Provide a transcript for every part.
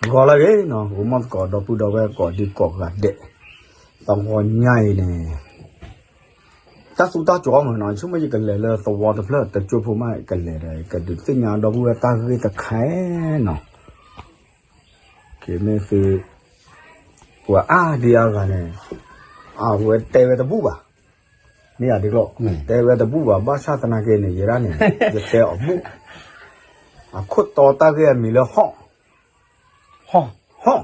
ဂီၤလၢအဂ့ၤနီၤ, ဂီၤမီၢ်သကိး ဒီပုၢ်ဒီဝဲၢ်ကိးဒံကိးဂၤဒဲး, တဂီၤညါအံၤန့ၣ် တၢ်သူတၢ်ကၠီမ့ၢ်နီၤ, ဆိကမိၣ်ယကလဲၤလၢသဝီတဖျၢၣ် တကၠိဖိမးကလဲၤဒီး ကဒုးသ့ၣ်ညါဒီပုၢ်ဝဲၢ်တၢ်ဂ့ၢ်တခါနီၤ, က့ၤမ့ၢ်သု ပှၤအါဒံအါဂၤန့ၣ် အဝဲတဲဝဲတဘူၣ်ဘၣ်, မ့ၢ်ယၤဒ်ကျိ, တဲဝဲတဘူၣ်ဘၣ် ဘၣ်ဆၣ်သနာ်က့န့ၣ် ယဲဒၣ်န့ၣ် ယတဲအီၤဘူၣ်, အခိၣ်တီတၢ်ဂ့ၢ်အမံၤလၢဟီၣ် ဟီၣ်, ဟီၣ်,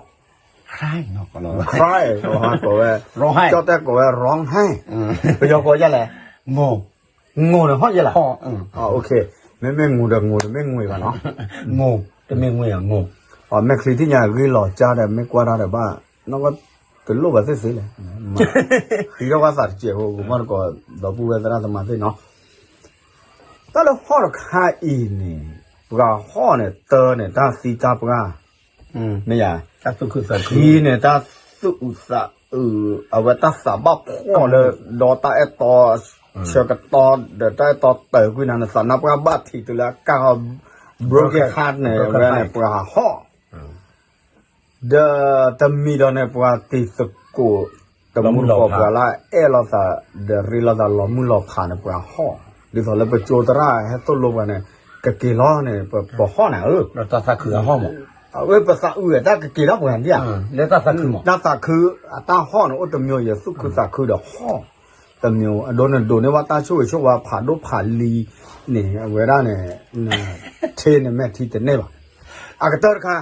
ခရၢၣ်, ကိးဝဲ, ကၠီၣ်တဲၣ်ကိးဝဲ ရီဟဲၣ်, ပယီၤကိးယလဲၣ်, ငိၢ်န့ၣ်ဟီၣ်ယဲလၢ, မ့မ့ၢ်ငိၢ်ဒီးငိၢ်တမ့ၢ်ငွေဘၣ်နီၤ, တမ့ၢ်ငွေ, မဲာ်ချံထံၣ်ညါဂ့ၢ်လီၤကၢ်ဒီး မ့ၢ်ကွၢ်တၢ်ဒီးဘၣ်, နီၢ်ကီၢ်တလိၣ်ဘၣ်သ့ၣ်သ့ၣ်လဲၣ်, ဃံထီၣ်ဘၣ်သးတစဲးဖိ ပမီၢ်တကိး ဒီပုၢ်ဝဲၢ်သရၣ်သမါသ့ၣ်နီၤ, တၢ်လၢဟီၣ်တခါအံၤန့ၣ် ပှၤဟီၣ်န့ၣ်တၢ်န့ၣ် တၢ်သံတၢ်ပှၢ်, မ့ၢ်ယၤ, ခံန့ၣ် တၢ်သူၣ်အုးသးအုး အဝဲတၢ်သးဘၣ်ဖှီၣ်လၢ ဒီးတၢ်အဲၣ်တီ ဆၢကတီၢ်ဒီးတၢ်အဲၣ်တီတၢၢ်ကွံာ်နၤ နသးနါပှၢ်ဘၣ်ထံးတုၤလၢအကၢ်ဟီၣ် broken heart န့ၣ် အဝဲန့ၣ် ပှၤဟီၣ် ဒီးတမံၤဒီးန့ၣ် ပှၤတံၤသကိး တမူတကိးပှၤလၢအအဲၣ်လိာ်သး ဒီးရ့လိာ်သးလီၤမုၢ်လီၤဖးန့ၣ် ပှၤဟီၣ်, ဒ်သိးလၢပကၠိသရၣ်ဟဲသိၣ်လိပှၤန့ၣ် ကက့ၤလီၤန့ၣ် ပဟီၣ်န့ၣ်ဧၢ, အဝဲပသးအုးတၢ်ကက့ၤထီၣ်ပှၤဒ်ဧါ, တၢ်သးခုအတၢ်ဟီၣ်န့ၣ် အိၣ်တမံၤ ယသူၣ်ခုသးခုဒီးဟီၣ်, တမံၤ အဒိန့ၣ်ဒိးန့ၢ်ဘၣ်တၢ်ဆိၣ်ဂ့ၤဆိၣ်ဝါ ဖးဒိၣ်ဖးလံၤန့ၣ် အဝဲဒၣ်န့ၣ် ထ့န့ၣ်မဲာ်ထံတန့ၢ်ဘၣ်, အကတၢၢ်တခါ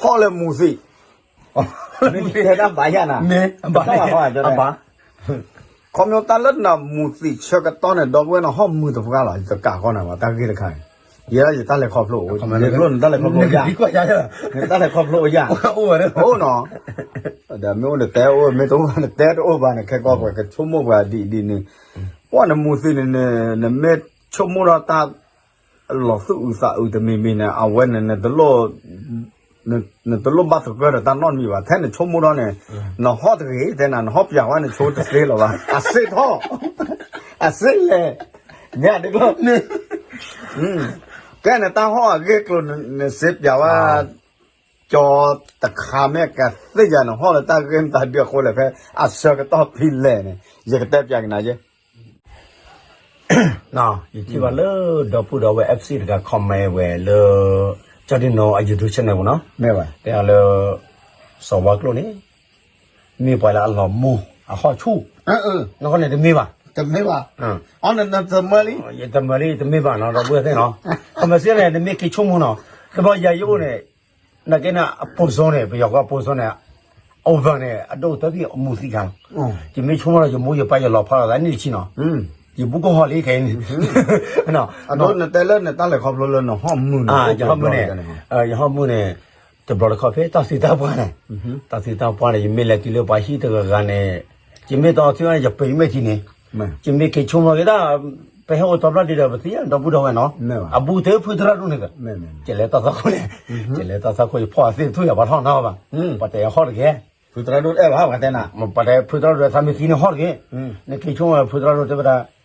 ဟီၣ်လၢမူၤသံး, မ့ၢ်တဲတၢ်ဘၣ်ယၤနၤ, တၢ်ဘၣ်ဟီၣ်, ခီဖျိတၢ်လၢနမူၤသံးဆၢကတီၢ်န့ၣ် ဒီပုၢ်ဝဲၢ်နဟီၣ်မုာ်တပှၢ်လီၤ, ယတကးဃီနၤဘၣ် တၢ်ဂ့ၢ်တခါန့ၣ်, ယဲဒၣ်ယတၢ်လဲၤခီဖျိအိၣ်, ယကျိၣ်နတၢ်လဲၤခီဖျိယၤ, နတၢ်လဲၤခီဖျိယၤ, အိၣ်နီၤ, ဒီးမ့ၢ်အိၣ်နတဲအိၣ် မ့ၢ်တအိၣ်နတဲတအိၣ်ဘၣ်န့ၣ် ခဲကီၢ်ပှၤကဆိကမိၣ်ပှၤဒ်ဒ်န့ၣ်, ပှၤနမူၤသံးန့ၣ် နမ့ၢ်ဆိကမိၣ်ဒီးတၢ် လီၤသူၣ်အုးသးအုးတမံၤမံၤန့ၣ် အဝဲန့ၣ် နတလိၣ်ဘၣ်သဂၢၢ်ဒီးတၢ်နီတမံၤဘၣ်, ထဲနဆိကမိၣ်ဒီးန့ၣ် နဟီၣ်တဂ့ၤ တဲနၤ နဟီၣ်ပၠးဝဲ နဆိတသ့လၢၤဘၣ်, အစ့ထီၣ်, အစ့လဲၣ်, မ့ၢ်ဒ်ကျိ, ကဲန့ၣ်တၢ်ဟီၣ်အဂ့ၢ်ကျိၤ နစ့ပၠးဝဲ ကၠီတခါမ့ၢ်ကသ့ၣ်ယၤန့ၣ် ဟီၣ်လၢတၢ်ဂ့ၢ်မတၤဒုးအဃိလဲၣ် ဖဲအဆၢကတီၢ်ဖဲလဲၣ်န့ၣ် ယကတဲပၠးက့ၤနၤယဲ ယထံၣ်ဘၣ်လၢ ဒီပုၢ်ဒီဝဲၢ် F C တဂၤ comment ဝဲလၢ ကၠီဒံနိ အ YouTube channel ပူၤနီၤ, တဲအီၤလၢ စီၤဝါကျိၣ်န့ၣ် မ့ၢ်ပှၤလၢအလီၤမူ အဟီၣ်ဆူၣ်, နဃီန့ၣ်တမ့ၢ်ဘၣ်, တမ့ၢ်ဘၣ်, ယတမၢလံ, တမ့ၢ်ဘၣ်နီၤ ဒီပုၢ်ဝဲၢ်သ့ၣ်နီၤ, ခီမ့ၢ်စ့ၢ်န့ၣ် နမ့ၢ်က့ၤဆိကမိၣ်နီၤ, တဘျီယၤယအိၣ်န့ၣ် နာ်က့န့ၣ် အပိာ်စိန့ၣ် ပယီၤကီၢ်ပိာ်စိန့ၣ် အဝဲန့ၣ် အဒိၣ်တၢ်ဖံးအမူၤသံးခါလီၤ, ယမ့ၢ်ဆိကမိၣ်ဒီး ယမိၢ်ယပၢ်ယလီၤဖးလိာ်သးန့ၣ်တဆံနီၤ, ယဘူးကဟီၣ်လံခဲအံၤန့ၣ်, အဒိနတဲလၢနတၢ်လဲၤခီဖျိလၢနဟီၣ်မုာ်န့ၣ်, ယဟီၣ်မုာ်န့ၣ်, ယဟီၣ်မုာ်န့ၣ် တဘျီတခီၣ်ဖဲတၢ်သံတၢ်ပှၢ်န့ၣ်, တၢ်သံတၢ်ပှၢ်န့ၣ် ယမ့ၢ်လဲၤတုၤလၢပှၤဟံၣ်တဂၤဂၤန့ၣ်, ယမ့ၢ်တီထံၣ်ဝဲ ယပၢၤယမဲာ်ထံန့ၣ်, ယမ့ၢ်က့ၤဆိကမိၣ်က့ၤဒၣ် ပဟဲအိၣ်တဘျီဒံးဒီး ပသံဒီပုၢ်ဒီဝဲၢ်နီၤ, အဘူးတဖုသရၣ်ဒိၣ်န့ၣ်, ကလဲၤတၢ်သးခိၣ်န့ၣ်, ကလဲၤတၢ်သးခိၣ် ယဖီၣ်အသ့ၣ်ထူၣ်ယၤ ပှၤထီၣ်နီဘၣ်, ပှၤတဲဟီၣ်တဂ့ၤ, ဖုသရၣ်ဒိၣ်အဲၣ်ဘၣ် ပှၤတဲနၤ, ပှၤတဲဖုသရၣ်ဒိၣ်သးမ့ၢ်သံန့ၣ်ဟီၣ်တဂ့ၤ, နက့ၤဆိကမိၣ်ဖုသရၣ်ဒိၣ်တဲဝဲဒၣ်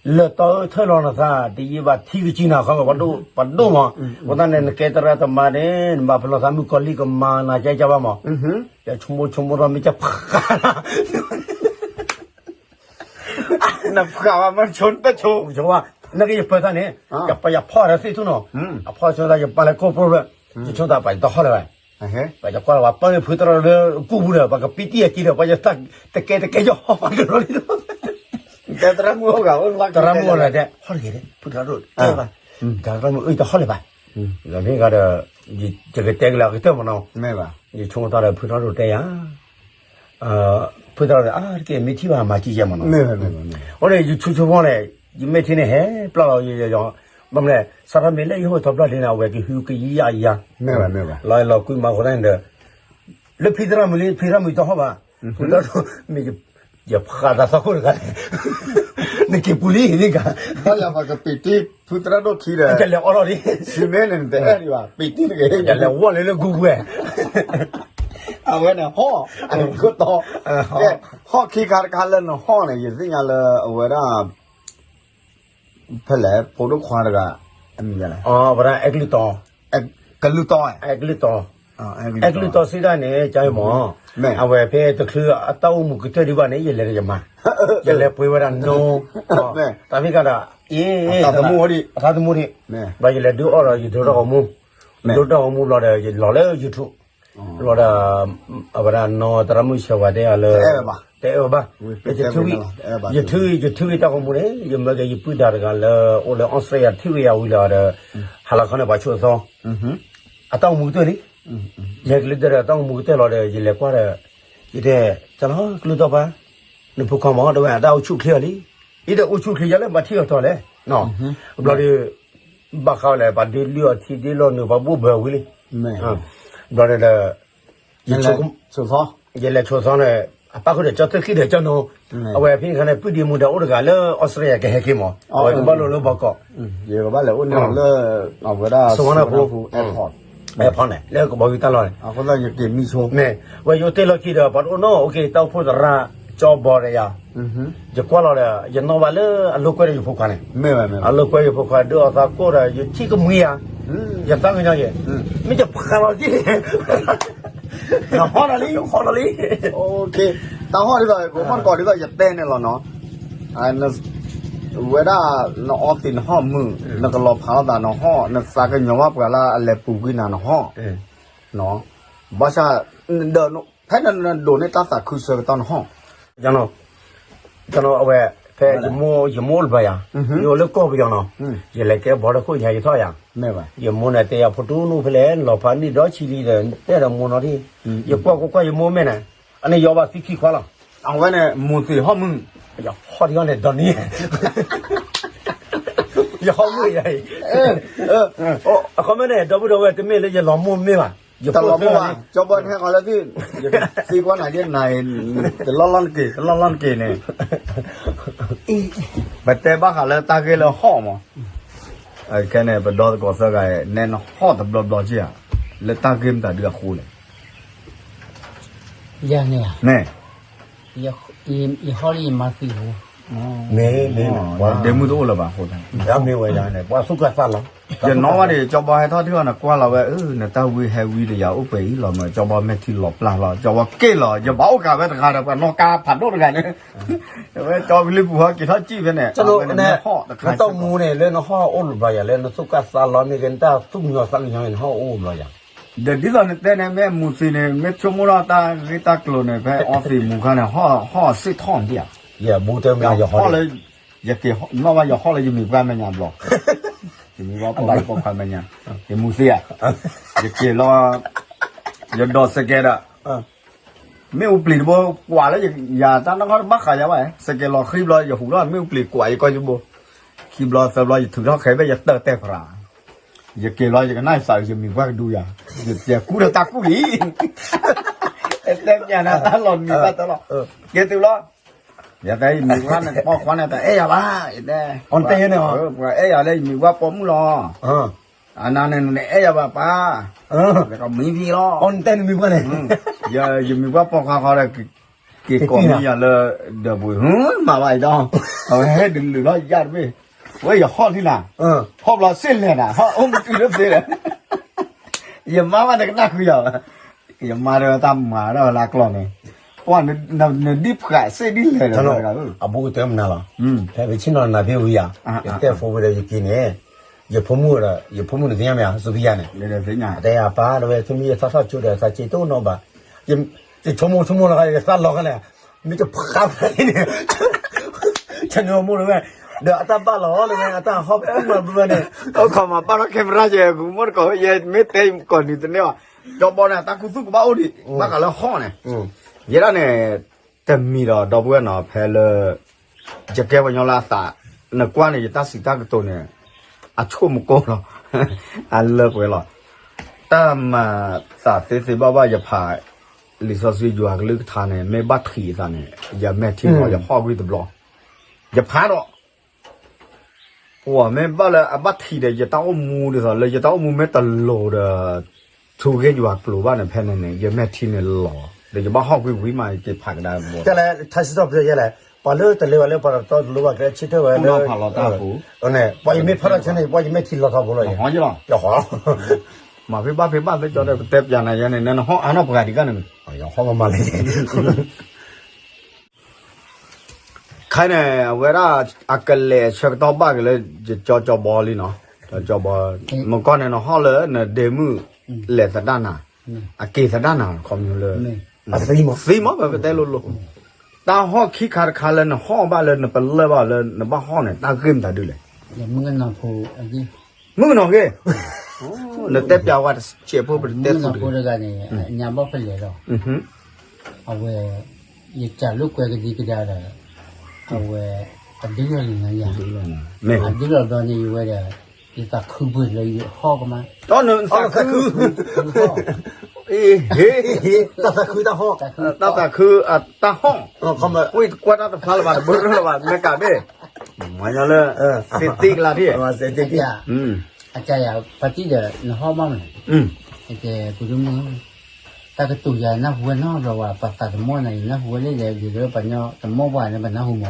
လၢတီထၢၣ်လီၤနသး တယံာ်ဘၣ်ထံကစံနၤခီ ပှၤဒိၣ်မး, အဃိသတးန့ၣ် နကဲသရၣ်သမါန့ၣ် နဘၣ်ပလီၢ်သးမုၣ်ကီၤလံၢ်ကမၤနၤကဲကဘၣ်မး, ယဆိကမိၣ်ဆိကမိၣ်ထီၣ်မ့ၢ်ကဖး နဖးဘၣ်မ့ၢ်ဆိတဆိ, နကယပၢၤသးန့ၣ်, ယပၢၤယဖီၣ်ဒီးသ့ၣ်ထူၣ်နီၤ, အဖီၣ်ဆိသး ယပၢၤလၢကိၢ်ပရိၢ်လၢ, ယဆိသးပှၤယတဟီၣ်လၢၤဘၣ်, ပှၤယကွၢ်လၢၤဘၣ် ပၢၢ်န့ၢ်ဖုသရၣ်လၢကူၣ်ပူၤဒီး ပှၤကပံတံၢ်အက့ဒီး ပှၤယတကဲတကဲယဟီၣ်ပှၤကလီလံ, တဲသရၣ်မုၣ်အိၣ်ဂၤအိၣ်လၢ သရၣ်မုၣ်အိၣ်လၢတဲ ဟီၣ်တဂ့ၤ ဖုသရၣ်ဒိၣ်တဲဘၣ်, သရၣ်မုၣ်အၢတဟီၣ်လၢၤဘၣ်, ဒီးမ့ၢ်ဂၤဒီး ယကတဲကလၢအကတၢၢ်မးနီၤ, ယဆိကမိၣ်သးဒီးဖုသရၣ်ဒိၣ်တဲယၤ ဖုသရၣ်ဒိၣ် အါတက့ၢ် မ့ၢ်ထံၣ်ဘၣ်မၤကံယဲၢ်မးနီၤ, အိၣ်ဒီးယဆိဆိဖီန့ၣ် ယမ့ၢ်ထံၣ်န့ၣ် ဟဲပျၢ်လီၤယီၤယီၤ, ဘၣ်မနုၤလဲၣ် စးထီၣ်မ့ၢ်လၢယဟိထီၣ်ဖျၢၣ်ဒ်န့ၣ် အဝဲကဟုကယာ်ယၤ, လီၤအဲၣ်လီၤကွံမးအဃိသတးန့ၣ်ဒီး လၢဖုသရၣ်မုၣ်လံ ဖုသရၣ်မုၣ်တဟီၣ်ဘၣ်, ဖုသရၣ်ဒိၣ်မ့ၢ် ယဖးသးသီခိၣ်တဂၤန့ၣ်, နက့ၤပူၤလံန့ၣ်ဂၤ, ဘၣ်ယၤပှၤကပံာ်တံၢ် ဖုသရၣ်ဒိၣ်ခံဒီး ကလဲၤအီၣ်လီၤဒံး, စံးမ့ၢ်န့ၣ် နတအဲၣ်ဒံးဘၣ် ပံာ်တံၢ်တဂ့ၤ, ကလဲၤဝီၢ်လၢလၢဂူဂူဝဲ, အဝဲန့ၣ်ဟီၣ်, အခိၣ်တီ, ဟီၣ်ခံခါတခါလၢနဟီၣ်န့ၣ် ယသ့ၣ်ညါလၢအဝဲဒၣ် ဖဲလဲၣ် ဖိဒိၣ်ခွါတဂၤ, အမံၤလဲၣ်, ဝဲဒၣ်အဲကလုၢ်တီ, အဲ ကလုၢ်တီ, အဲၣ်ကလုၢ်တီ, အဲၣ်ကလုၢ်တီစံးဒၣ်န့ၣ် ကမၢ်, အဝဲဖဲတချုးအတၢ်အိၣ်မူကတၢၢ်ဒံးဘၣ်န့ၣ် ယလဲၤဒီးယမါ, ယလဲၤပှ့ၤဝဲဒၣ်နီၢ်, တၢ်မ့ၢ်ကဒီး အသးသမူဒံး, ဘျီယလဲၤဒုးအီၣ်ဒီးယဒိတၢ်ဂီၤမူ, ဒိတၢ်ဂီၤမူဘျီဒီး ယလီၤလၢ YouTube ဘျီဒီး အဝဲဒၣ်နီၢ်သရၣ်မုၣ်ဆဲးဝါတဲအီၤလၢ တအဲၣ်ဝဲဘၣ်, ယထံၣ်, ယထံၣ်တၢ်ဂီၤမူန့ၣ် ယမၢက့ၤယပုၢ်ဒါတဂၤလၢ အိၣ်လၢအီစထြ့လယါ ထံၣ်ဝဲယၤဝံၤလီၤဒီး ဟါလီၤခီန့ၣ် ပှၤဆိးသီ အတၢ်အိၣ်မူကတၢၢ်လံ, ယဟဲကလုၢ်တီဒီး အတၢ်အိၣ်မူကတၢၢ်လီၤဒီး ယလဲၤကွၢ်ဒီး ယတဲ ကၠီလီၤ ကလုၢ်တီပၢ်, နဖိခွါမး တဲဝဲ အတၢ်အိၣ်ဆူၣ်ချ့အီၤလံ, အံၤဒီးအိၣ်ဆူၣ်ချ့ယၤလၢဘၣ်ထံၣ်အီၤထီၣ်လဲၣ်, ဘျီဒီး ဘၣ်ဃးဝဲလဲၣ် ပှၤဒုးလုၢ်အီၤထံဒုးလီၤနုာ် ပှၤဘိၣ်ဘၢဝံၤလံ, ဘျီဒီး ယ ယလဲၤဆိးသီန့ၣ် အပၣ်ဃုာ်ဒီးကၠီသ့ၣ်ဃံဒီးကၠီနီၤ, အဝဲဖဲန့ၣ်အခါန့ၣ် ပုၢ်ဒ့မူဒီးအိၣ်တဂၤလၢအီစထြ့လယါ ကဟဲက့ၤမး, အဝဲကဘၣ်လိာ်လၢဘီကီး, ယကဘၣ်လဲၤအိၣ်န့ၣ်လၢ အဝဲဒၣ် Singapore airport, airport န့ၣ် လၢကဘီယူၤတၢ်လီၢ်န့ၣ်, အဃိသတးယက့ၤမံဆိ, မ့ၢ်ဝဲယအိၣ်တ့ၢ်လီၢ်ခံဒီး ပှၤတအိၣ်နီတဂၤ တၢ်အိၣ်ဖှိၣ်သရၣ် ကၠီဘီဒီးယၤ, ယကွၢ်လီၤဒီး ယနီၣ်ဘၣ်လၢအလိာ်ကွဲဒီးယဖိခွါန့ၣ်, အလိာ်ကွဲယဖိခွါ ဒုးအီၣ်သးကိၢ်ဒီး ယထံၣ်ကမှံယၤ, ယသးကညီၤယဲ, မ့ၢ်ယဖးလီၤတံၢ် နဟီၣ်ဒီးလံ, ဟီၣ်ဒီးလံ, တၢ်ဟီၣ်ဒ်သိး ကိးမီၣ်တကိးဒ်သိးယတဲန့ၣ်လီၤနီၤ, ဝဲဒၣ် နအီသံးနဟီၣ်မုာ်, နကလီၤဖးလိာ်သးနဟီၣ်, နသးကညီၤဘၣ်ပှၤလၢအလဲၤပူၤကွံာ်နၤနဟီၣ်, ဘၣ်ဆၣ် ဒီး ဖဲနဒိးန့ၢ်တၢ်သးခုဆၢကတီၢ်နဟီၣ်, ကၠီနီၤ, အဝဲ ဖဲ ယမိၢ်ယမိၢ်အိၣ်လၢၤဘၣ်ယၤ, ယအိၣ်လၢကီၢ်ပယီၤနီၤ, ယလဲၤကဲဘီတခိၣ်ညါယထီၣ်ယၤ, ယမိၢ်န့ၣ်တဲယၤ ဖိတူၢ်နူၢ်ဖဲလဲၣ် နလီၤဖးနံၣ်ဒီဆံလံဒီး တဲဒီးမိၢ်နီၤဒံး, ယကွၢ်ကွၢ်ကွၢ်ယမိၢ်မဲာ်န့ၣ်, အန့ၣ်ယီၤဘၣ်သံခံခွါလီၤ, အဝဲန့ၣ် မူၤသံးဟီၣ်မုၢ်, ယဟီၣ်ဒံးအီၤန့ၣ် ဒီနံၤ ယဟီၣ်မုၢ်ယၤအံၤ, အခီမ့ၢ်န့ၣ် ဒီပုၢ်ဒီဝဲၢ် တမ့ၢ်လၢယလီၤမိၢ်မ့ၢ်ဘၣ်, ယလီၤမိၢ်ဘၣ်, ကၠီဘီန့ၣ်ဟဲဃီၤလၢသု, ယကသံကွၢ်နၤယဲနၤ, တလီၢ်လီၢ်နက့ၤ တလီၢ်လီၢ်နက့ၤန့ၣ်, ပတဲဘၣ်ဃးလၢတၢ်ဂ့ၢ်လၢဟီၣ်မး, ခဲန့ၣ် ပဒီသကိးသၢဂၤ နဲနဟီၣ်တဘျီဘျီက့ဧါ, လၢတၢ်ဂ့ၢ်မတၤဒုအဃိလဲၣ် ယၤန့ၣ်ဧါ, ယဟီၣ်လၢယမါသံးပူၤ, မ့ၢ်မ့ၢ်, ဒ့မုၣ်တအိၣ်လၢၤဘၣ်အဃိ, မ့ၢ်ဝဲယၤန့ၣ် ပှၤသူၣ်ကၢ်သးလီၤ, ယနီၣ်ဘၣ်ဒီး ကၠီဘီဟဲထီၣ်ထံၣ်အီၤန့ၣ် ကွၢ်လီၤဝဲ အၢ နတၢ်ဝံဟဲဝံဒီးယၤအိၣ်ပှဲၤအံၤလီၤမး, ကၠီဘီမဲာ်ထံလီၤပျၢ်လီၤ, ကၠီဘီက့ၣ်လီၤ, ယဘၣ်အိၣ်ကးဝဲတဂၤဒီး ပှၤနီၣ်ကါဖးဒိၣ်တဂၤန့ၣ်, ဝဲကၠီဘီလံပူၤဟီၣ်က့ၤထီၣ်စံၣ်ဖဲန့ၣ်, နတၢ်မူန့ၣ် လၢနဟီၣ်အိၣ်လၢၤဘျီယၤ, လၢနသူၣ်ကၢ်သးလီၤမ့ၢ်ဂ့ၤ နတၢ်သူၣ်ကညီၤသးကညီၤန့ၣ် နဟီၣ်အိၣ်ဘျီယၤ ဒီးဒ်သိးနတဲန့ၣ် မ့ၢ်မူၤသံးန့ၣ် မ့ၢ်ဆိကမိၣ်ထီၣ်တၢ်ဂ့ၢ်တၢ်ကျိၤန့ၣ် ဖဲအီသံးမူၤခါန့ၣ် ဟီၣ်စ့ၣ်ထီၣ်ဒံးဧါ, ယဘူၣ်တမ့ၢ်ယဟီၣ်လၢ, ယက့ၤနီၣ်ဘၣ်ယဟီၣ်လၢယမံၤပှၢ်မဲာ်ညါဘျီ, ယမံၤပှၢ်ပိာ်ခွါမဲာ်ညါ, ယမူၤသံးဧါ, ယက့ၤလီၤ, ယဒိးစဲးကဲဒီး မ့ၣ်အူပျံၤတဘိ ကွၢ်လၢယၤတၢ်နီၢ်ခီတဘၣ်ဃးယၤဘၣ်, စဲးကဲလီၤဃံဘျီ ယဟူးထီၣ် မ့ၣ်အူပျံၤကွၢ်ယကီၢ်ယဘိ, ခံဘျီသၢဘျီ ယထုးထီၣ်ခဲဘ့ၣ် ယတၢၢ်တဲဖရၤ, ယက့ၤလီၤ ယကနၣ်ယသး ယမံၤပှၢ်ကဒူယၤ, ယကူဒီးတၢ်ကူၣ်လံ, တဲပျးနၤတၢ်လီၤနံၤဘၣ်တၢ်လီၤ, ကဲတုၤလီၤ, ယတဲယမံၤပှၢ်န့ၣ် ပိာ်ခွါန့ၣ် တအဲၣ်ယၤဘၣ်, ယတဲ, ပှၤအဲၣ်ယၤလၢယမံၤပှၢ်ပိာ်မုၣ်လီၤ အနၤန့ၣ် နအဲၣ်ယၤဘၣ်ပၢ်, ကမံၤဖံလီၤ, ယမံၤပှၢ်ပိာ်ခွါဃီဒီး က့ၤကိးမံၤယၤလၢ ဒီးပူၤ မၤဘၣ်အံၤဒီး အဝဲဟဲဒုးလုာ်ထီၣ်ယၢ်တဘ့ၣ်, ဝဲယဟီၣ်လံနၤ, ဟီၣ်ဘျီစ့ၢ်လဲၣ်နၤ ဟီၣ်အိၣ်မတုၤလၢသ့ဒီး ယမါဘၣ်တကနၣ်ဃုာ်ယၤဘၣ်, ယမါဒီးတၢ်မၤဒီးလၢကျီၢ်န့ၣ်, ပှၤနဒ်ဖှးစ့ၢ်ဒ်လဲၣ်ဒီး အဘူးကတၢၢ်မနုၤလီၤ, ဖဲပဆ့ၣ်နီၤနၤဖဲဝံၤယၤ, ယတဲဖိဝဲဒီးယက့ၤန့ၣ်, ယဖိမုၣ်ဒီး ယဖိမုၣ်န့ၣ်သ့ၣ်ညါမ့ၢ်ဧါ စူဖံယၤန့ၣ်, တဲယၤပၢ်တဝဲ သုမ့ၢ်ယသးထီၣ်ကၠိဒီး သးစ့တအိၣ်နီဘၣ်, ယဆိကမိၣ်ဆိကမိၣ်လီၤ ယသးလီၤခါန့ၣ်, မ့ၢ်တဖးဖဲန့ၣ်, တနၢၤမိၢ်တဝဲ, ဒီးအတၢ်ဘၣ်လီၤလၢဝဲ အတၢ်ဟီၣ်ဖဲမၤဘျီန့ၣ်, အိၣ်ခိးမၤဘၣ်ထီၣ် camera ယဲ ဂုၤမိၢ်တကိး ယမ့ၢ်တဲကိးနံၤတန့ၢ်ဘၣ်, ကၠီဘီန့ၣ် တၢ်ခူသူၣ်ကဘၣ်အိၣ်ဒံး ဘၣ်ဃးလၢဟီၣ်န့ၣ်, ယဲဒၣ်န့ၣ် တမံၤဒီး ဒီပုၢ်ဝဲၢ်နီၤ ဖဲလၢ ယကဲပှၤကညီလၢအသး, နကွၢ်န့ၣ် ယတၢ်စံးတၢ်ကတိၤန့ၣ် အဆိကမိၣ်လီၤ, အလၢပှဲၤလီၤ, တၢ်မၤသးသ့သ့ဘၣ်ဘၣ် ယဖး လံာ်စီဆှံယွၤကလုၢ်ကထါန့ၣ် မ့ၢ်ဘၣ်ထံးအသးန့ၣ် ယမဲာ်ထံလီၤ ယဟီၣ်ကွံာ်တဘျီ, ယဖးဒီး ပှၤမ့ၢ်ဘၣ်လၢအဘၣ်ထံးဒီး ယတၢ်အိၣ်မူဒ်သိးလၢ ယတၢ်အိၣ်မူမ့ၢ်တလိၤဒီး ထူဂ့ၢ်ယွၤကျိၤဘၣ်န့ၣ် ဖဲန့ၣ်န့ၣ် ယမဲာ်ထံန့ၣ်လီၤ, ဒီးယဘၣ်ဟီၣ်ကွံာ်ဝံၤမး ယက့ၤဖးကဒါဘီ, တၢ်လဲၣ် ထါစံးထီၣ်ပတြၢၤယဲလဲၣ်, ပှၤလၢတလဲၤဝဲလၢပှၤတတီတလိၤဘၣ် ကဆၢထၢၣ်ဝဲလၢ ပှၤယမ့ၢ်ဖးထီၣ်ဆၢန့ၣ် ပှၤယမဲာ်ထံလီၤထီဘိလီၤ, ယဟီၣ်လီၤ မၤဖံးဘၣ်ဖံးဘၣ်သ့ကၠီဒီး ပတဲပျးနၤယဲန့ၣ် နဟီၣ်အါနီၢ်ပှၤဒံးကၢ်န့ၣ် ဟီၣ်မမၤလဲၣ် ခဲအံၤန့ၣ် အဝဲဒၣ် အကလဲၤဆၢကတီၢ်ဘၣ်က့ၤလၢ ကၠီကၠီဘီလံနီၤ, ကၠီကၠီဘီ, မုၢ်ကီၢ်န့ၣ် နဟီၣ်လၢနဒ့မုၣ်လဲၤသဒၣ်နၤ, အက့ၤသဒၣ်နၤ ခီဖျိလၢ သံမး ပတဲလိၤလိၤ, တၢ်ဟီၣ်ခံခါတခါလၢနဟီၣ်ဘၣ်လၢနပလၢၢ်ဘၣ်လၢနဘၣ်ဟီၣ်န့ၣ် တၢ်ဂ့ၢ်မတၤဒုလဲၣ် မုၣ်ကနီၤဂ့ၤ, နတဲပျးဝဲတစဲးဖိပတဲဖိတဂၤန့ၣ် ညါဘီၣ်ဖဲလဲၣ်လီၤ, အဝဲ ယစၢ်လိာ်ကွဲကဒံကဒါဒီး အဝဲ အဒုလီၤန့ၣ်ညါ, အဒုလီၤဘျီန့ၣ် ယဝဲဒီး ယသးခုပှ့ၤလၢယဟီၣ်ကမး, တၢ်သးခု, တၢ်သးခုတၢ်ဟီၣ်, တၢ်သးခုအတၢ်ဟီၣ်, ကွၢ်တၢ်တဖျါလၢၤဘၣ် တဘၢလၢၤဘၣ် မ့ၢ်ကးဘ့ၣ်, မၤညီလၢ သ့တ့ကလါထံၣ် အကါယၤ ပတံၢ်ဒီး နဟီၣ်ဘၣ်မး, ကဲ ပဒိၣ်မုၣ်, တၢ်ကတိၤယၤနၢ်ဟူဝဲနီတဘျီဘၣ် ပသးတမီၢ်နၤ ယနၢ်ဟူဝဲလၢယဲ ယလၢပှၤညီတမီၢ်ပှၤန့ၣ် ပနၢ်ဟူမ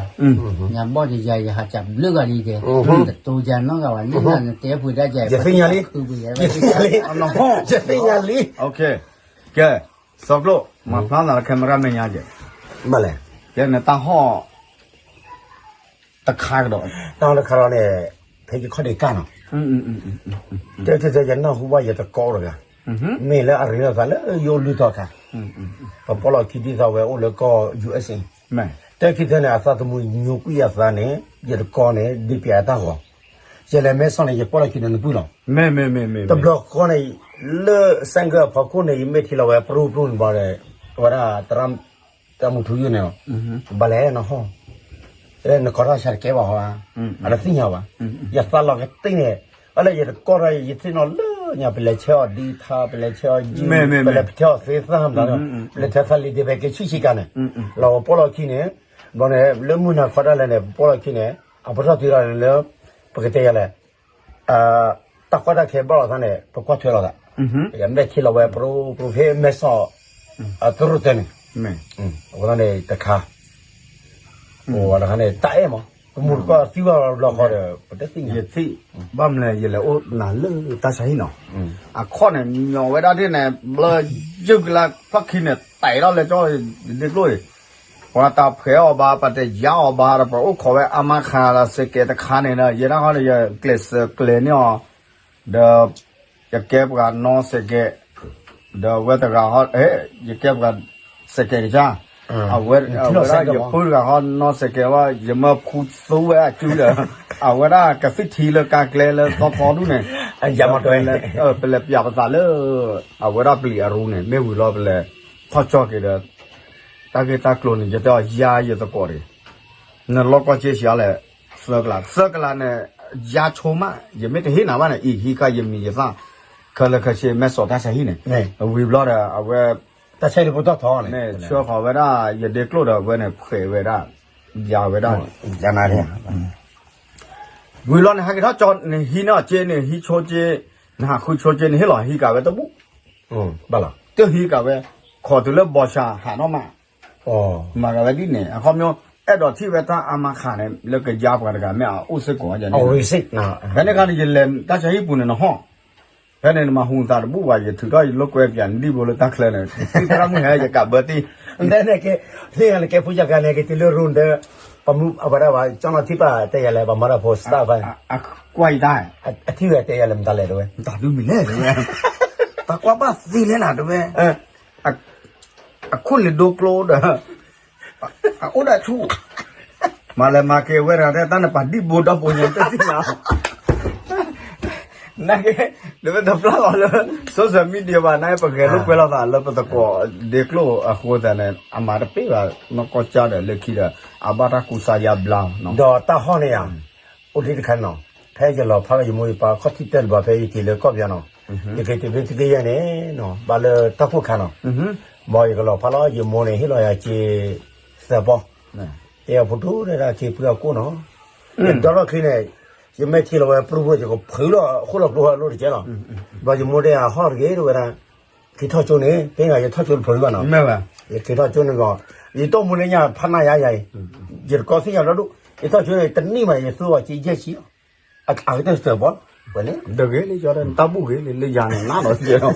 း, ညါဘီၣ်ယယၤ ယဟးစၢ်ဘျုးဂၤလံတဲ, တတိၤယၤနီတဂၤဘၣ် လၢနၤနတဲပှ့ၤဒၣ်ယၤ ယသ့ၣ်ညါလံ, ယသ့ၣ်ညါလံ, ယသ့ၣ်ညါလံ, ကဲ စီၤကျိာ် မၤဖျါသးလၢ camera မဲာ်ညါကဲ, ဘၣ်လဲၣ်, ကဲနတၢ်ဟီၣ် တခါကဒီး, တၢ်ဟီၣ်တခါဒီးန့ၣ် ဖဲယခီၣ်ဒ့ကၢ်နီၤ, တဲတဲတဲ ယနၢ်ဟူဘၣ်ယတကိးတဂၤ, မ့ၢ်လၢအရ့လိာ်သးလၢယအိၣ်လုၢ်ထီၣ်အခါ, ပပီၢ်လီၢ်ခံဒ်သိးဝဲအိၣ်လၢကီၢ် ယူၢ်အ့ၣ်စ့, တဲခံထဲန့ၣ် အသးသမူညိကွံာ်အသးန့ၣ် ယတကိးန့ၣ် ဒ်ပျးအတၢ်ဂီၤ, ယလဲၤမဲဆီးန့ၣ် ယပီၢ်လီၢ်ခံန့ၣ်နပုၢ်လီၤ, မ့ၢ်မ့ၢ်မ့ၢ်မ့ၢ်, တဘျီဃီန့ၣ် လၢ ဆိုင်ကယ် အဖီခိၣ်န့ၣ် ယမ့ၢ်ထံၣ်လီၤဝဲ ပြူပြူန့ၣ်ဘၣ်ဒီး အဝဲဒၣ် တၢ်မူထူယိာ်န့ၣ်လီၤ, ဘၣ်လဲၣ်နဟီၣ်, နကိးထီၣ်ဆါတကဲဘၣ်ဟီဧါ, အတသ့ၣ်ညါဘၣ်, ယသးလီၤကတ့ၢ်န့ၣ်, အလၢယတကိးထီၣ် ယသ့ၣ်နီၣ်လၢညါ ပလဲၤဆဲးအီၤဒ်ထါ ပလဲၤဆဲးအီၤယုၢ် ပလဲၤပထဲအီၤသ့သၣ်မတၤဒီး ပလဲၤထဲသးလံၤဒ့းဖဲက့ၤဆံးဆံးကါန့ၣ်, လီၤပပီၢ်လီၢ်ခံန့ၣ်, ဘျီန့ၣ် လၢမုၢ်နၤခီတၢ်လဲၣ်န့ၣ် ပပီၢ်လီၢ်ခံန့ၣ် အပတီၢ်တုၤလီၤန့ၣ်လၢ ပကတဲယၤလဲၣ် တၢ်ကီတၢ်ခဲဘၣ်လိာ်သးန့ၣ် ပကွၢ်ထွဲလိာ်သး, ယမဲာ်ထံလီၤဝဲ ပြူပြူဖဲမဲဆီး အတရူၢ်တၢန့ၣ်, အဃိသတးန့ၣ်တခါ, အိၣ်တခါန့ၣ် တၢ်အဲၣ်မး ပမူတကီၢ်သံဘၣ်ဘျီဃီဒီး ပတသ့ၣ်ညါ, ယသ့ၣ်, ဘၣ်မနုၤလဲၣ် ယလဲၤအိၣ်နၤလၢတၢ်ဆါဟံၣ်နီၤ, အခီၣ်န့ၣ် ညီဝဲဒၣ်ဒ်န့ၣ် ဘျီယုၢ်ကလါဖီၣ်ခံန့ၣ် တဲထီၣ်လဲၤကၠီ ယဒ့ကျိၣ်အံၤ ပှၤတၢ်ဖှဲးအီၤဘၣ် ပတယါအီၤဘၣ်ဒီး ပအိၣ်ခိးဝဲအါမးခါဒီး စဲးကဲးတခါန့ၣ်ဒီး ယဲဒၣ်ဃီဒီး ယကျဲးစၢးကျဲးန့ၢ်အီၤ, ဒီး ယကဲပှၤနီၣ်စဲးကဲး, ဒီးဝဲတဂၤဟီ, ယကဲပှၤစဲးကဲးကစၢ်, အဝဲဒၣ်ယပုၢ်တဂၤဟီနီၣ်စဲးကဲးဝဲ ယမၢဖူသူဝဲအစုဒီး, အဝဲဒၣ်ကသံၣ်ထံလၢကါကျဲလၢသီသီဒူၣ်န့ၣ်, ပလဲၤပၠးပသးလၢ အဝဲဒၣ်ပျံၤအရူန့ၣ် မ့ၢ်ဝံၤလီၤပလဲၤထီၣ်ကၠီက့ၤဒီး တၢ်ဂ့ၢ်တၢ်ကျိၤန့ၣ် ယတဲအီၤယါယသကိးတဂ့ၤ, နလီၢ်ကီၢ်စ့ဆံးအါလဲၣ်, သၢကလး သၢကလးန့ၣ် ယါဆိမး ယမ့ၢ်တဟ့ၣ်နၤဘၣ်န့ၣ် အံၤဟံးဃာ်ယမံၤယသၣ်, ခဲလၢာ်ခဲဆ့မဲာ်စီၤတၢ်ဆါဟံၣ်န့ၣ်, ဝံၤဘျီဒီး အဝဲ တၢ်ဆါဟံၣ်တပတီၢ်ထီန့ၣ် ဆှၢဃီၤဝဲဒၣ် ယဒ့ကျိၣ်ဒီးအဝဲန့ၣ် ဖှဲးဝဲဒၣ်, ယါဝဲဒၣ်, ဝံၤဘျီန့ၣ် ဟဲက့ၤထီၣ်ကၠီ နဟံးန့ၢ်အီၤက့ နဟံးဆိက့, နဟးဃုဆိက့ နဟ့ၣ်လီၤဟံးကးဝဲတဘူၣ် တဟံးကးဝဲ, ခိးတုၤလၢဘီၣ်ဆၣ်ဟးထီၣ်မး, မၤကးဝဲဒ်န့ၣ် အခီပညီ အဲၣ်ဒိးထံၣ်ဝဲတၢ်အါမးခးန့ၣ် လၢကယါပှၤတဂၤမ့ၢ်အအိၣ်စ့ၢ်ကီး, ဖဲန့ၣ်အခါန့ၣ် ယလဲၤတၢ်ဆါဟံၣ်ပူၤန့ၣ် နဟီၣ်, ဖဲန့ၣ်နမၤဟူသးတဘူၣ်ဘၣ် ယထုးထီၣ်ယလိာ်ကွဲပၠးနဒံၣ်ဘိလၢတၢ်ချၢန့ၣ် သရၣ်မုၣ်ဟဲယကးဘၢတံၢ်, နကဲ, နကဲဖိယကၤန့ၣ် ကတုၤလၢရူၢ်ဒီး ပမုၢ်အဝဲဒၣ်ဘၣ် ကၠီနီၢ်ထံပၢ်တဲယၤလဲၣ် ပှၤမၤတၢ်ဖိစတၢ်ဖဲ, ကွၢ်ယတၢ်, အထံၣ်ဝဲတဲယၤလဲၣ် မတၤလဲၣ်တဝဲ, တၢ်ဒုမံၤလဲၣ်တဝဲ, တၢ်ကွၢ်ဘၣ်သ့လဲၣ်နၤတဝဲ, အခိၣ်လ့ၤဒိကျိဒီး အအိၣ်ဒၣ်ဆူၣ်, မၤလဲၤမၤက့ၤဝဲဒၣ် တၢ်နပာ်ဒံၣ်ဘိဒီဘိညါတသ့ၣ်ညါ, နာ်က့, နမ့ၢ်တပျၢ်လီၤလၢ social media ဘၣ် နာ်က့ ပဂဲၤလိာ်ကွဲလိာ်သးလၢပသကိးဒ့ကျိၣ်အဃိသတးန့ၣ် အမၤတပ့ၢ်ဘၣ် နီၢ်ကီၢ်ကၠၢ်ဒီးလၢခံဒီး အဘၣ်တၢ်ကူစါယါဘျါနီၤ, ဒီးတၢ်ဟီၣ်န့ၣ်ဧါ အိၣ်ဒံးတခါနီၤ, ဖဲယလီၤဖးလီၤယမိၢ်ယပၢ်ခီၣ်ထံးတၢၢ်တဘျီ ဖဲယက့ၤလၢကီၢ်ပယီၤနီၤ, ယက့ၤတုၤဖဲသုးက့ယဲၢ်န့ၣ်နီၤ ဘၣ်လၢတၢ်ခိၣ်ခါနီၤ, မ်ယကလီၤဖးလီၤ ယမိၢ်န့ၣ် ဟ့ၣ်လီၤယၤက့ၤသၢပီ, တဲအဖိဒိၣ်ဒၣ်က့ၤဖုအကိၣ်နီၤ, ယဒီထီၣ်ချံန့ၣ် ယမဲာ်ထံလီၤဝဲပြူၢ်ပြူၢ် ယကဖုးလီၤဃိလီၤကျိဟီၣ်လိၣ်တကဲလီၤ, ဘျီယမိၢ်တဲအဟီၣ်တဂ့ၤတဝဲဒၣ်, က့ၤထီၣ်ကၠိန့ၣ် ဖဲန့ၣ်ယထီၣ်ကၠိတဖျိးလံဘၣ်နီၤ, ယက့ၤထီၣ်ကၠိန့ၣ်ဘျီ, ယတိၢ်မူလၢညါဖးနးယါယၤအံၤ, ယတကီသ့ၣ်ညါဒီဒူၣ်, ယထီၣ်ကၠိန့ၣ် တနံၣ်မး ယသူအီၤက့ၤယဲၢ်ဆံလီၤ, အကတၢၢ်စၢၤပီၤ, ဝဲန့ၣ် တဂ့ၤလၢယတၢ်ဘူၣ်ဂ့ၤလၢယၤန့ၣ် နးဒီးယဲလီၤ.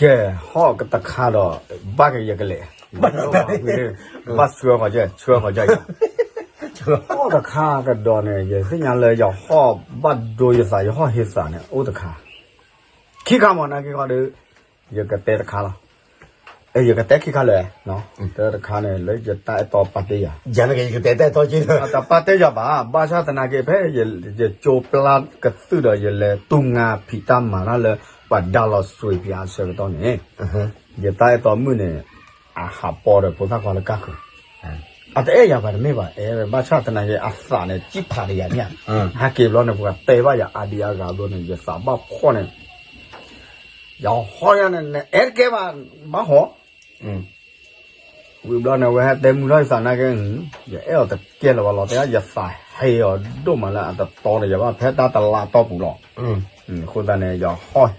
ကဲ, ဟီၣ်ကတခါဒီး ဘၣ်ကယဲၢ်ကလဲာ်, ဘၣ်ဆှၢဃီၤကဲ, ဆှၢဃီၤကဲ, ဟီၣ်တခါကဒီးန့ၣ် ယသ့ၣ်ညါလၢယဟီၣ်ဘၣ်ဒိယသး ယဟီၣ်ဟ့သးန့ၣ် အိၣ်တခါ, ခံခါမ့ၢ်နာ်က့ခီဒီး ယကတဲတခါလီၤ. ယကတဲခံခါလၢာ်, တၢ်တခါန့ၣ် လၢယတၢ်အဲၣ်တီပာ်တ့ၢ်ယၤ, ယကတဲတၢ်အဲၣ်တီက့, တပာ်တ့ၢ်ယၤဘၣ်, ဘၣ်ဆၣ်သနာ်က့ ဖဲယကၠိပျၢ်ကသုၣ်ဒီး ယလဲၤတူၢ်ငါဖံးတၢ်မၤတၢ်လၢ ပှၤဒါလီၤစွ့ၤဖံးအဆၢကတီၢ်န့ၣ်, ယတၢ်အဲၣ်တီမုၣ်န့ၣ် အဟးပီဒီးဖိသၣ်ခွါလၢကၢ်ဃုာ်, အတအဲၣ်ယၤဘၣ်တမ့ၢ်ဘၣ်, အဲၣ်ဘၣ်ဆၣ်သနာ်က့ အသးန့ၣ် ကံၣ်ဖးဒီးယၤန့ၣ်ဧါ, ဟဲက့ၤဘျီန့ၣ် ပှၤတဲဘၣ်ယၤအါဒံအါဂၤဘျီန့ၣ် ယသးဘၣ်ဖှီၣ်န့ၣ် ယဟီၣ်ယၤန့ၣ် နအဲၣ်တကဲဘၣ်, ဘၣ်ဟီၣ်, ဝံၤဘျီန့ၣ် အဝဲဟဲတဲမုၢ်ထီၣ်ယသးနာ်က့, ယအဲၣ်အီၤတကဲလၢၤဘၣ်လီၤ, တဲ ယသးဟ့အီၤဒိၣ်မးလၢအတတီဒီးယၤဘၣ် ဖဲတၢ်တလါတီၢ်ပူၤလီၤ. အဃိသတးန့ၣ် ယဟီၣ်,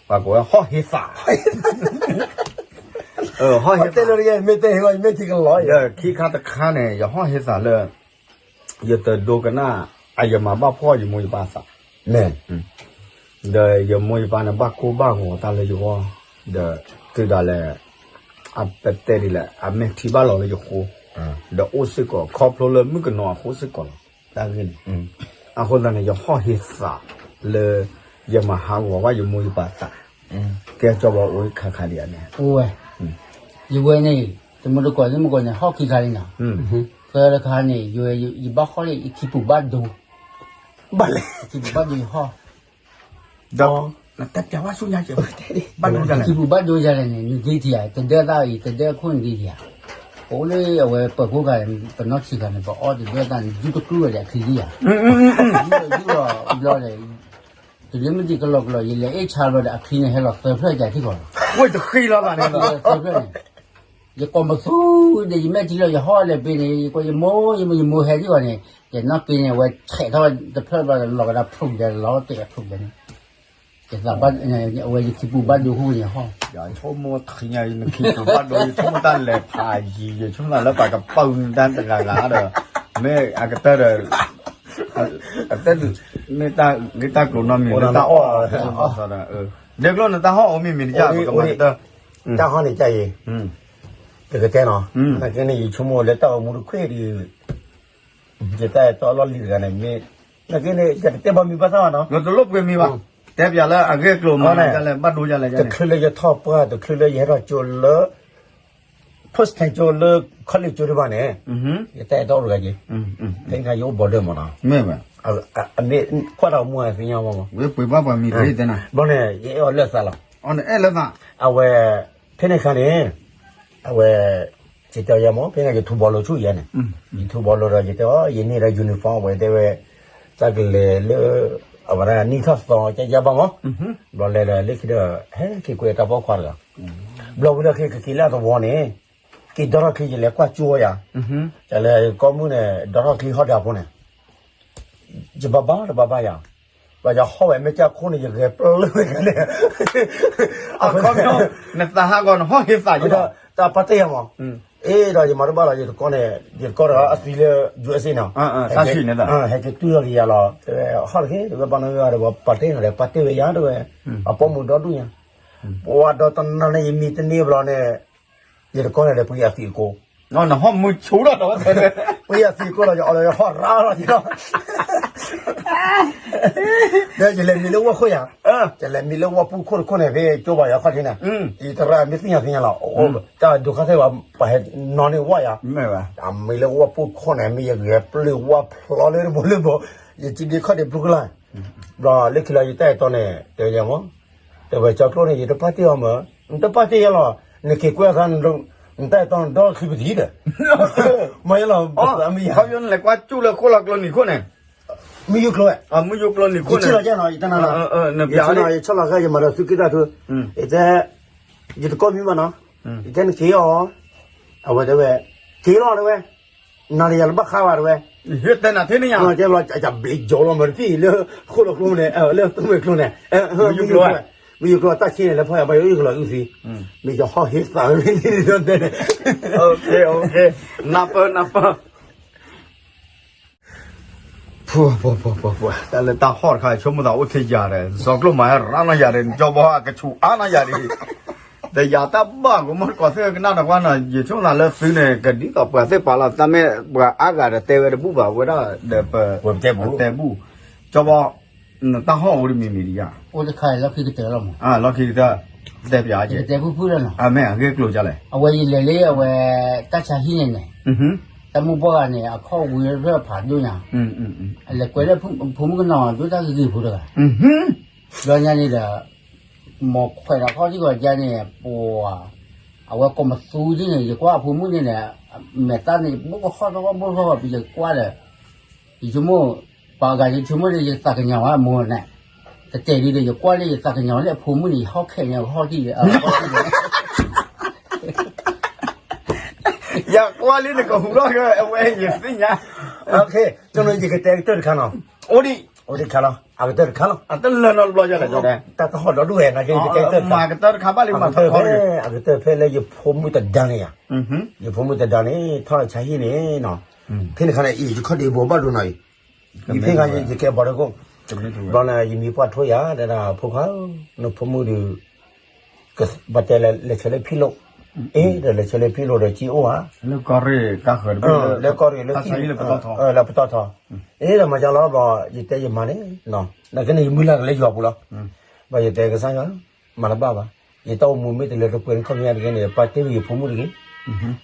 ပှၤကိးဝဲဟီၣ်ဟ့သး, ဟီၣ်ဟ့သး, မ့ၢ်တဲလၢယမ့ၢ်ထံကလီၤ, ဒီးခံခါတခါန့ၣ် ယဟီၣ်ဟ့သးလၢ ယတဒိကနၣ် အယမၤဘၣ်ဖှီၣ်ယမိၢ်ယပၢ်သး, ဒီးယမိၢ်ယပၢ်န့ၣ် ဘၣ်ကိၢ်ဘၣ်ဂီၤတၢ်လၢယဂီၢ်, ဒီးတုၤဒၣ်လဲာ် အပတဲဒ်လဲၣ် အမဲာ်ထံဘၣ်လီၤလၢယဃိ, ဒီးအိၣ်စ့ၢ်ကီး ခီဖျိလၢမုၣ်ကနီၤအဃိစ့ၢ်ကီးလီၤ. တၢ်ဂ့ၢ်န့ၣ်, အဃိသတးန့ၣ် ယဟီၣ်ဟ့သးလၢ ယမၤဟးဂီၤဘၣ်ယမိၢ်ယပၢ်သး, ကဲကၠီဘီအိၣ်ခါခါဒံးဧါန့ၣ်, အိၣ်ဝဲ, ယဝဲန့ၣ် တမုၢ်တကိး တမုၢ်တကိးန့ၣ် ဟီၣ်ခံခါလံနီၤ, သၢခါန့ၣ် ယဝဲ ယဘၣ်ဟီၣ်လၢယခံပူၤဘၣ်ဒိ, ဘၣ်လဲၣ်, ယခံပူၤဘၣ်ဒိယဟီၣ်, ဒီး နတဲပျးဝဲဆူညါကဲ, ဘၣ်ဒိယၤလဲၣ်, ခံပူၤဘၣ်ဒိယၤလဲၣ်န့ၣ် နဂ့ၤထံဧါ, တဒၢတၢ်အံၤ တဒၢအခိၣ်နဂ့ၤထံဧါ, ပအိၣ်လၢအဝဲပၢၤခိၣ်ခါန့ၣ် ပနီၢ်ဆံးခါန့ၣ် ပအီၣ်တဒၢတၢ်န့ၣ် ယူတကျူၢ်ဝဲဒီးအချံဒံဧါ, ယူဒီးယူဒီးဘျီဒီး တုၤလၢမုၢ်တံၤကလီကလီ ယလဲၤအ့ၣ်ဆါဘျီဒီး အချံန့ၣ် ဟဲလီၤသၢဖျၢၣ်ကၢထံၣ်ကီးလီၤ, ဝဲတဃံလီၤသးန့ၣ်လီၤ, သၢဖျၢၣ်န့ၣ်, ယကိးမသူဒီး ယမဲာ်ထံလီၤ ယဟီၣ်လဲၤပ့ၤန့ၣ် ယကိးယမိၢ် ယမိၢ် ယမိၢ်ဟဲထံၣ်ကီးန့ၣ်, ယနီၢ်ပ့ၤန့ၣ် အဝဲဆဲးထီၣ်တဖျၢၣ်ဘျီဒီး လီၤကဒါဖျိးကဒါလီၤ တဲအဖျိးကဒါန့ၣ်, ယသးဘၣ်, အဝဲယခံပူၤဘၣ်ဒိဟူန့ၣ်ဟီၣ်, ယဆိကမိၣ်ထံၣ်ညါ ယနခံပူၤဘၣ်ဒိ ယဆိကမိၣ်တၢ်လဲၤဖးယံၤ ယဆိကမိၣ်လၢပှၤကပာ်နတၢ်တဂၤဂၤဒီး, မ့ၢ်အကတၢၢ်ဒီး အတဲဒုး, မ့ၢ်တၢ်ဂ့ၢ်တၢ်ကျိၤနီတမံၤ လၢတၢ်အီၣ်, ဒဲကျိနတၢ်ဟီၣ်အိၣ်မံၤမံၤတယၢ်, တၢ်ဟီၣ်န့ၣ်ကၢ်အံၤ, တကတဲနီၤ, နာ်က့န့ၣ် ယဆိကမိၣ်လၢတၢ်အိၣ်မူတခွ့ဒီး ယတၢ်အဲၣ်တီအလီၢ်လံၤတဂၤန့ၣ် မ့ၢ်, နာ်က့န့ၣ် ယတတဲဘၣ်မံၤဘၣ်သၣ်ဘၣ်နီၤ, တလိၣ်ပှ့ၤမံၤဘၣ်, တဲပျးလၢအဂ့ၢ်အကျိၤမၤဒ်လဲၣ် ဘၣ်ဒိဒ်လဲၣ်, တချုးလၢယထီၣ်ပှၢ် တချုးလၢယဟဲထီၣ်ကၠိလၢ first time ကၠိလၢ college ကၠိဒံးဘၣ်န့ၣ်, ယတၢ်အဲၣ်တီအိၣ်တဂၤက့ၤ, ဖဲန့ၣ်ခါယအိၣ် border မးနီၤ, မ့ၢ်ကွၢ်တၢ်အိၣ်မူအသ့ၣ်ညါမး, ဝဲပှ့ၤဘၣ်ပှၤမံၤတဂ့ၤတဲနၤ, ဘျီန့ၣ် ယအဲၣ်အီၤလၢသးလီၤ, အဝဲ ဖဲန့ၣ်ခါန့ၣ် အဝဲ ယတဲအီၤယဲမး ဖဲန့ၣ် ယထူးဘီလိဆူၣ်ယဲန့ၣ်, ယထူးဘီလိဒီး ယတဲအီၤ ယန့ၢ်ဒီး uniform ဝဲတဲဝဲ တၢ်ကလဲၤလၢ အဝဲဒၣ်နံၣ်ထီၣ်သီ ကယါဘၣ်မး, ဘျီလဲၤဒီးလၢခံဒီး ဟဲက့ၤကွဲတၢ်ပိာ်ခွါတဂၤ, ဘျီဝံၤဒီး က့ၤက့ၤလၢအသဝီန့ၣ် က့ၤဒီထီၣ်ချံ ယလဲၤကွၢ်ကၠိယၤ, ယလဲၤကီၢ်မုၢ်န့ၣ် ဒီထီၣ်ချံဟီၣ်ဒၣ်ဖိန့ၣ် ယဘၣ်ဘၣ်တဘၣ်ဘၣ်ယၤ, ဘၣ်ယဟီၣ်ဝဲမဲာ်ကၢ်ခိၣ်န့ၣ် ယဂဲၤပျုၢ်ဝဲန့ၣ်, အခီပညီ နသးဟးဂီၤ နဟီၣ်ဟ့သးယဲဒီး, တၢ်ပာ်တ့ၢ်ယၤမး, အ့ဒီးယမၤတဘၣ်လီၤ ယတကီန့ၣ်, ယတကီဒီးအသံလၢ USA နီၤ, ဟဲက့ၤတူၢ်ထီၣ်က့ၤယၤလီၤ, တဲဝဲ ဟီၣ်တက့ၢ် တဲဝဲ ဘၣ်နီၢ်ဂံၢ်အီၤဒီး ပာ်တ့ၢ်နီၤဒီး ပာ်တ့ၢ်ဝဲယၤတဲဝဲ, အပိာ်မုၣ်ဒီဒူၣ်ညါ, ပှၤဒီးတနၤန့ၣ် ယမံတန့ၢ်ဘျီန့ၣ် ယတကီန့ၣ်ဒီး ပှ့ၤအသံးအကိ, နဟီၣ်မုၢ်ဆူၣ်ဒီး ပှ့ၤအသံးအကိလီၤ ယအီၣ်လီၤယဟီၣ်ရါလီၤယဒီး, ဒီးယလဲၤမံလၢဝၣ်ခိၣ်ယၤ, ယလဲၤမံလၢဝၣ်ပူၣ်ခိၣ်တခိၣ်န့ၣ် ဖဲကၠိဘၣ်ယၤခီၣ်ထံးန့ၣ်, ယတရၣ်မ့ၢ်သ့ၣ်ညါသ့ၣ်ညါလီၤ, တၢ်ဒိးခါသ့ၣ်ဘၣ် ပှၤဟဲနီၣ်န့ၢ်ဝၣ်ယၤ, မ့ၢ်ဝဲ, အမံလၢဝၣ်ပူၣ်ခိၣ်န့ၣ် မ့ၢ်ယဂဲၤပျုၢ်ဝၣ်ဖျီလၢတဘိလၢဘိ, ယစံးဒ့ခီၣ်ဒ့ဘျုးကလာ်, ဘျီလၢခံလီၤ ယတၢ်အဲၣ်တီန့ၣ် တဲယၤမး တဲဝဲကၠီကျိန့ၣ် ယတပာ်တ့ၢ်အီၤမး, နတပာ်တ့ၢ်ယၤလီၤ, နက့ၤကွဲအသး နတၢ်အဲၣ်တီ နဒီထီၣ်ချံပတံၤဒီး, မ့ၢ်ယလီၤ, ခီဖျိနလဲၤကွၢ်ကၠိလၢခိၣ်လီၤကျိနံၤခိၣ်န့ၣ်, မုၢ်ယူၢ်ကျိဝဲ, မုၢ်ယူၢ်ကျိနံၤခိၣ်န့ၣ်, ယဆ့ၣ်နီၤယဲနီၤ ယတနၤနီၤ, ယဆ့ၣ်နီၤ ယဆီၣ်လီၤဃာ် ယမၤဒီးသူၣ်က့သးထူ, ယတဲ, ယတကိးမံၤဘၣ်နီၤ, ယတဲနက့ၤအီၤ, အဝဲတဲဝဲ, က့ၤလီၤတဲဝဲ နၤဒီးယၤလၢဘၣ်ဃးဘၣ်တဲဝဲ, တဲနၤထဲန့ၣ်ယါ, တဲဘျီ အဘျ့ကၠီလီၤမးတထံၣ်လၢဃိၣ်လီၤကျိန့ၣ် လၢသူၣ်မဲာ်ကျိန့ၣ်, မုၢ်ယူၢ်ကျိဝဲ, မုၢ်ယူၢ်ကျိတၢ်ဆံးန့ၣ် လၢဖီၣ်ယၤဘၣ်ယိၣ်ယကလီၤအုၣ်သံ, မ့ၢ်ယဟီၣ်ဟ့သးဝဲန့ၣ်, နၢ်ပၢၢ် နၢ်ပၢၢ် ပှၤပှၤပှၤပှၤပှၤ တၢ်လၢတၢ်ဟီၣ်တခါ ဆိကမိၣ်သးအိၣ်ထဲယၤဒီး စီၤကျိၣ်မၤဟဲရါနီၣ်ယၤဒီး ကၠီဘီအကဆူးအါနီၣ်ယၤဒီး တယၤတၢ်ဘၣ်ကမီၢ်တကိးသ့ၣ်ကနၣ်တကွၢ်နီၤ ယဆိကမိၣ်သးလၢသုန့ၣ် ကဒ်သိးပှၤသ့ၣ်ပာ်လီၤ တၢ်မ့ၢ်ပှၤအါဂၤဒီးတဲဝဲတဘူၣ်ဘၣ် ဝဲဒၣ်ဒီးပတဲဘူၣ် ကၠီဘီ နတၢ်ဟီၣ်အိၣ်တမံၤမံၤဒံးယၤ အိၣ်တခါလီၢ်ခံကတၢၢ်လီၤမး လီၢ်ခံကတၢၢ် တဲပျးကဲ အမ့ၢ်အဂ့ၢ်ကျိၤဒ်လဲၣ် အဝဲယလဲၤလၢအဝဲ တၢ်ဆါဟံၣ်န့ၣ်န့ၣ် တၢ်မုၢ်ပှၢ်ဂၤန့ၣ် အခီၣ်ဝံၤလၢဖးဒိၣ်ညါ လဲၤကွဲလၢဖိမုၣ်ကနီၤဒိၣ်တၢ်ဂ့ၤဂ့ၤဖိတဂၤ ဘျီညါန့ၣ်ဒီး မ်ခွဲးဒီးခီၣ်ထံးဂီၤကါန့ၣ် ပှၤ အဝဲကိးမသူဒ်န့ၣ် ယကွၢ်အဖိမုၣ်န့ၣ်န့ၣ် မဲာ်သၣ်န့ၣ် ဘိၣ်ကဟီၣ်ထီၣ်ဘိၣ်ကဟီၣ် ပယကွၢ်ဒီး ယဆိကမိၣ် ပှၤဂၤယဆိကမိၣ်ဒီး ယသးကညီၤဝဲအမိၢ်န့ၣ် တတဲဒ်ဒီး ယကွၢ်လၢယသးကညီၤလၢအဖိမုၣ်န့ၣ် ယဟီၣ်ခဲးညါကဟီၣ်ထံး ယကွၢ်လၢနကဟူးထီၣ်က့ၤ အဝဲယသ့ၣ်ညါ ယကတဲကတၢၢ်တခါနီၤ အိၣ်ဒံး အိၣ်ဒံးခါလီၤ အကတၢၢ်တခါလီၤ အတလၢနီတဘျီယလဲၣ် တၢ်ကဟီၣ်ဒီဒူၣ်ဝဲ နာ်က့ ယကတဲကတၢၢ်တခါ မၤကတၢၢ်တခါဘၣ်လံ မၤတခီလံ အကတၢၢ်ဖဲလၢယဖိမုၣ်တဒါန့ၣ်ယၤ ယဖိမုၣ်တဒါန့ၣ် ထီၣ်ဆါဟံၣ်န့ၣ်နီၤ ဖဲန့ၣ်ခါန့ၣ် အံၤ ယခီၣ်ဒံးဘိးဘၣ်ဒိနီၤအံၤ ယဖဲခါယကဲဘီတကိၣ် ဘျီန့ၣ် ယမံၤပှၢ်ထိယၤ တဲဒၣ်ဖိခွါဧၢ နဖိမုၣ်ဒုး ဘၣ်တဲလဲၤဆဲးလၢဖံလိၣ် အ့ ဒီးလဲၤဆဲးလၢဖံလိၣ်ဒီးက့အိၣ်ဧါ လၢကီၢ်ရ့ၣ်ကါဃၢၤတဘ့ၣ် လၢကီၢ်ရ့ၣ်လၢဖံလိၣ် လၢပတီၢ်ထီ အ့ ဒီးမၤကလီဘျီ ယတဲယမၤန့ၣ် နာ်က့န့ၣ် ယမုၢ်လၢ်ကလၢယွၤပူၤလီၤ ဘျီယတဲကစၢ်ယွၤ မၤတဘၣ်ဘၣ် ယတၢ်အိၣ်မူမ့ၢ်တလၢတပှဲၤန့ၣ်ခီပညီတဂ့ၤန့ၣ် ပၢ်တဲဝံၤယဖိမုၣ်တဂ့ၤ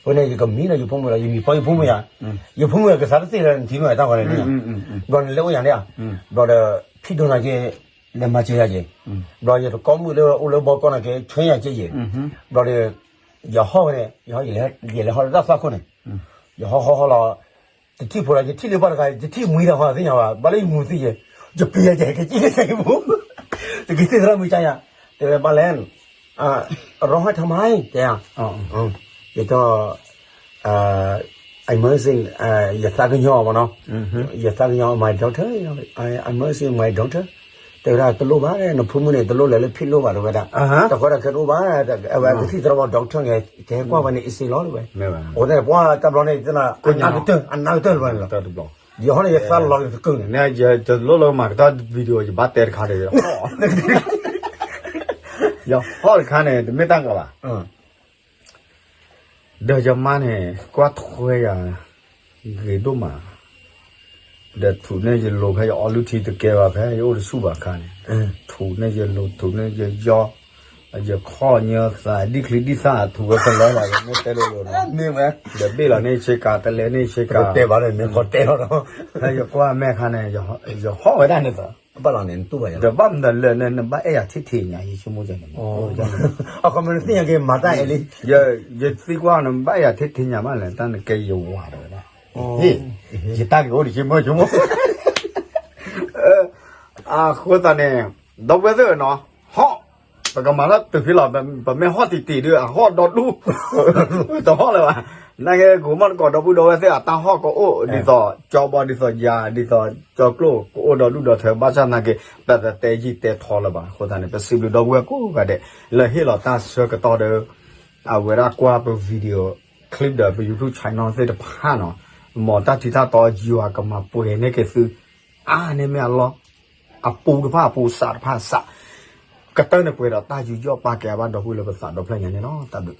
အဃိန့ၣ် ယကမံဒီးယဖိမုၣ်လီၤ ယမံၤဖီယဖိမုၣ်ယၤ ယဖိမုၣ်ကသးတသ့လၢနထံၣ်မ့ၢ်တၢ်ဃီန့ၣ် ဘျီန့ၣ်လဲၤအိၣ်ယၤန့ၣ် ဘျီဒီး ဖံဒိၣ်နာ်က့ လဲၤမၤစၢၤယၤက့ၤ ဘျီယတကိးမုၣ်လၢအိၣ်လၢဘီကီၢ်နာ်က့ ဆှၢယၤက့ၤယ့ၣ် ဘျီဒီး ယဟီၣ်ဝဲန့ၣ် ယဟီၣ်ယလဲၤဟီၣ်လၢတၢ်သွၣ်ခိၣ်န့ၣ် ယဟီၣ်ဟီၣ်ဟီၣ်လီၤ တထံၣ်ဖိလီၤ ယထံၣ်လၢပှၢ်တဂၤ ယထံၣ်မှံတၢ်ဃီသ့ၣ်ညါဘၣ် ဘၣ်လၢယမူၤသံယဲ ယပျံၤယဲကဲကံၣ်လၢယပူၤ တဂ့ၤသ့ၣ်သရၣ်မုၢ်ကါယၤ တဲဝဲဘၣ်လဲၣ် ရီဟီၣ်ထါမါ တဲယၤ ယတီၢ် I mercy ယသးကညီၤမနီၤ ယသးကညီၤ my daughter I mercy my daughter တဲဝဲဒၣ်တလိၣ်ဘၣ် နဖိမုၣ်န့ၣ် တလိၣ်လၢလၢဖံလိၣ်ဘၣ်တဲဝဲဒၣ် တဃီဒီးခဲတအိၣ်ဘၣ် အဝဲကသံၣ်သရၣ်မ doctor န့ၣ် ကဟဲကွၢ်ဝဲန့ၣ် အ့ၣ်စ့လီၤတဲဝဲ အဃိသတးန့ၣ် ပှၤတၢ်ဘျီန့ၣ် ယသနာ်က့ အနၢ်ကတၢၢ် အနၢ်ကတၢၢ်တဘျီန့ၣ်လီၤ ယဟီၣ်န့ၣ်ယသးလီၤယသကုၢ်န့ၣ် တလိၣ်လၢမၤကတၢၢ် video ယဘၣ်တဲတခါဒီး ယဟီၣ်တခါန့ၣ် တမ့ၢ်တၢ်ကီဘၣ် ဒီးယမါန့ၣ် ကွၢ်ထွဲယၤ ဂ့ၤဒိၣ်မး ဒီးထူးန့ၢ်ယလိၤဖဲယအီလုၢ်ထံတကဲဘၣ် ဖဲယအိၣ်တဆူၣ်ဘၣ်အခါန့ၣ် ထူးန့ၢ်ယလိၤ ထူးန့ၢ်ယယီၢ် ယခီၣ်ညါသး ဒံၣ်ချံဒံၣ်သၣ် ထူးဝဲကလီလီၤ မ့ၢ်တဲလိၤလိၤနီၤ ဒီးဘ့ၣ်လီၤန့ၢ်ဆ့ကၤ တလဲန့ၢ်ဆ့ကၤ တဲဘၣ်လၢမ့ၢ်ခီတဲလီၤ ဖဲယကွၢ်မဲာ်အခါန့ၣ် ယဟီၣ်ဝဲဒၣ်န့ၣ်သီး ဘၣ်လီၤန့ၣ် နတူၢ်ဘၣ်ယၤ ဒီးဘၣ်မနုၤလၢနဘၣ်အဲၣ်ယၤထံၣ်ထံၣ်ညါ ယဆိကမိၣ်န့ၣ် အခီပညီနသ့ၣ်ညါက့ၤ မၤတၢ်အဲၣ်လံ ယသံကွၢ်နဘၣ်အဲၣ်ယၤထံၣ်ထံၣ်ညါဘၣ်လဲၣ် တၢ်နကဲယဝၤဒီးဝဲဒၣ် ယတၢ်က့ၤအိၣ်ဒံးဆိကမိၣ်ဆိကမိၣ် အဃိသတးန့ၣ် ဒီပုၢ်ဝဲၢ်သ့ၣ်နီၤ ဟီၣ် ပကမၤထီၣ်တုၤဖဲလီၤ ပမ့ၢ်ဟီၣ်တံၢ်တံၢ်ဒီး အဟီၣ်ဒီဒူၣ် တဟီၣ်လၢၤဘၣ် နာ်က့ ကိးမီၢ်တကိး ဒီပုၢ်ဒီဝဲၢ်သ့ၣ် အတၢ်ဟီၣ်ကအိၣ် ဒ်သိးကၠီဘီ ဒ်သိးယၤ ဒ်သိးကၠီကျိၣ် ကအိၣ်ဒီဒူၣ်ဒီထၢ ဘၣ်ဆၣ်နာ်က့ ပတတဲယံာ်တဲထီလၢၤဘၣ် အဃိသတးန့ၣ် ပစံးဘျုးဒီပုၢ်ဝဲၢ်ကိးဂၤဒဲး လၢဟ့ၣ်လီၤတၢ်ဆၢကတီၢ်ဒီး အဝဲဒၣ်ကွၢ်ပ video clip ဒီးပ YouTube channel သ့ၣ်တဖၣ်နီၤ မ်တၢ်ထံတၢ်တီယွၤကမၤပှဲၤန့ၢ်က့ၤသု အါန့ၢ်မ့ၢ်အလီၢ် အပူၤတဖၣ်အပူၤ စးတဖၣ်စး ကတၢၢ်န့ၣ်ပှဲၤဒီးတၢ်ယူးယီၣ်ပာ်ကဲအဘၣ်ဒီပုၢ်ဝဲၢ်လၢပသးဒီဖျၢၣ်ညါန့ၣ်လီၤ တၢ်ဘျုး